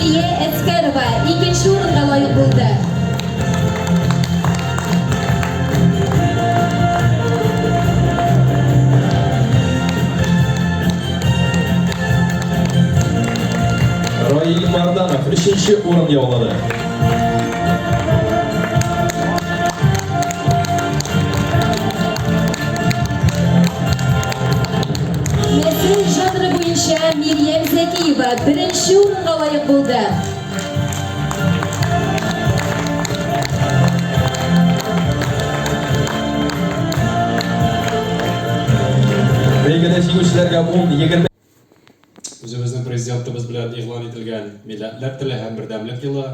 Лилия Әскәрова икенче урынга лаек булды. Раил Марданов өченче урын яулады. Нәсел жанры буенча Мирьям Зәкиева беренче урынга лаек булды. Бәйгедә җиңүчеләргә 10, 20 Үзебезнең президентыбыз белән игълан ителгән Милләтләр теле һәм бердәмлек елы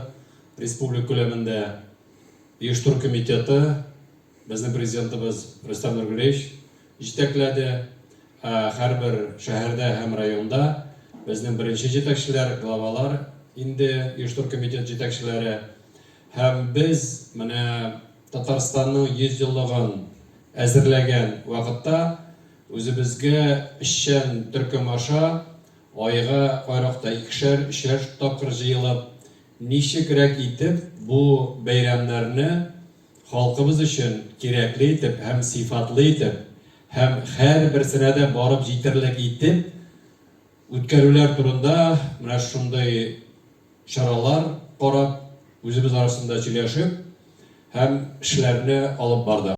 республика күләмендә оештыру комитеты безнең президентыбыз Рөстәм Нургалиевич җитәкләде. Ә һәрбер шәһәрдә һәм районда безнең беренче җитәкчеләр, главалар инде оештыру комитет җитәкчеләре. Һәм без менә Татарстанның 100 еллыгын әзерләгән вакытта үзебезгә эшчән төркем аша айга кайракта икешәр, өчәр тапкыр җыелып, ничегрәк итеп бу бәйрәмнәрне халкыбыз өчен кирәкле итеп һәм сыйфатлы итеп һәм һәрберсенә дә барып җитерлек итеп үткәрүләр турында менә шундый чаралар карап, үзебез арасында сөйләшеп һәм эшләрне алып бардык.